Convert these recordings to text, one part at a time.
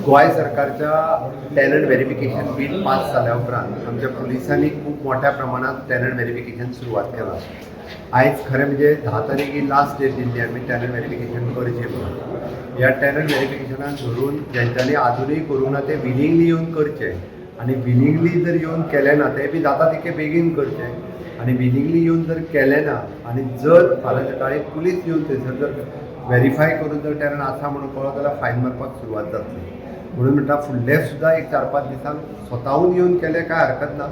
गोंय सरकारच्या tenant verification bill pass जाल्या उपरांत आमच्या पुलिसांनी खूब मोठ्या प्रमाणात टॅनंट व्हेरिफिकेशन सुरवात केलां. आयज खरें म्हणजे 10 तारीख ही लास्ट डेट दिल्ली आमी टॅनंट व्हेरिफिकेशन करचें म्हणून. ह्या टॅनंट व्हेरिफिकेशनाक धरून जेंच्यांनी आजुनूय करूंक ना ते विलिंगली येवन करचे आनी विलिंगली जर येवन केलें ना तें बी जाता तितकें बेगीन करचें. आनी विलिंगली येवन जर केलें ना आनी जर फाल्यां सकाळीं पुलीस येवन थंयसर जर व्हेरीफाय करून जर टॅनंट आसा म्हणून कळ्ळो जाल्यार फायन मारपाक सुरवात जातली. म्हणून म्हणटा, फुडले सुद्दां एक 4-5 दिसांक स्वताहून येवन केलें काय हरकत ना.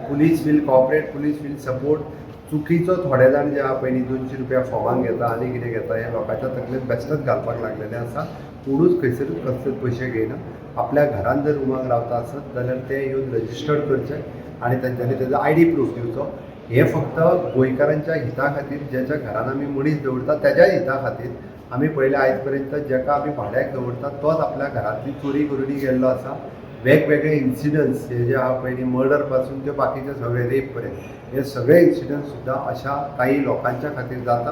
Police will cooperate, police will support. चुकीचो थोडे जाण जे आहा पयलीं 200 रुपया फॉर्मान घेता आनी कितें घेता, हें लोकांच्या तकलेंत बेश्टेच घालपाक लागलेलें आसा. कोणूच खंयसरूच कसलेच पयशे घेयना. आपल्या घरान जर रुमाक रावता आसत जाल्यार ते येवन रजिस्टर्ड करचे आनी तेंच्यांनी तेजो आयडी प्रूफ दिवचो. हे फक्त गोंयकारांच्या हिता खातीर, ज्याच्या घरान आमी मनीस दवरता तेज्या हिता खातीर. आमी पळयलें, आयज पर्यंत जेका आमी भाड्याक दवरता तोच आपल्या घरांतली चोरी करून गेल्लो आसा. वेगवेगळे इन्सिडंट्स हे जे आहा, पयलीं मर्डर पासून ते बाकीचे सगळे रेप पर्यंत, हे सगळे इन्सिडंट्स सुद्दां अशा काही लोकांच्या खातीर जाता.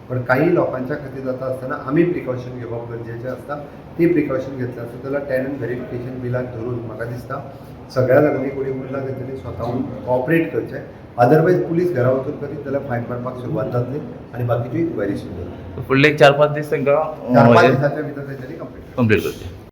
पण काही लोकांच्या खातीर जाता आसतना आमी प्रिकॉशन घेवप गरजेचें आसता. ती प्रिकॉशन घेतली आसत जाल्यार टॅनंट व्हेरिफिकेशन बिलाक धरून म्हाका दिसता सगळ्या जाणांनी कोणी उरला तेंच्यांनी स्वताहून कॉपरेट करचें. अदरवायज पुलीस घरा वचून करीत जाल्यार फायन मारपाक सुरवात जातली आनी बाकीची इन्क्वायरी सुरू जातली. फुडले एक 4-5 दीस तांकां 4-5 दिसाच्या भितर तेंच्यांनी कंप्लीट कंप्लीट करचे.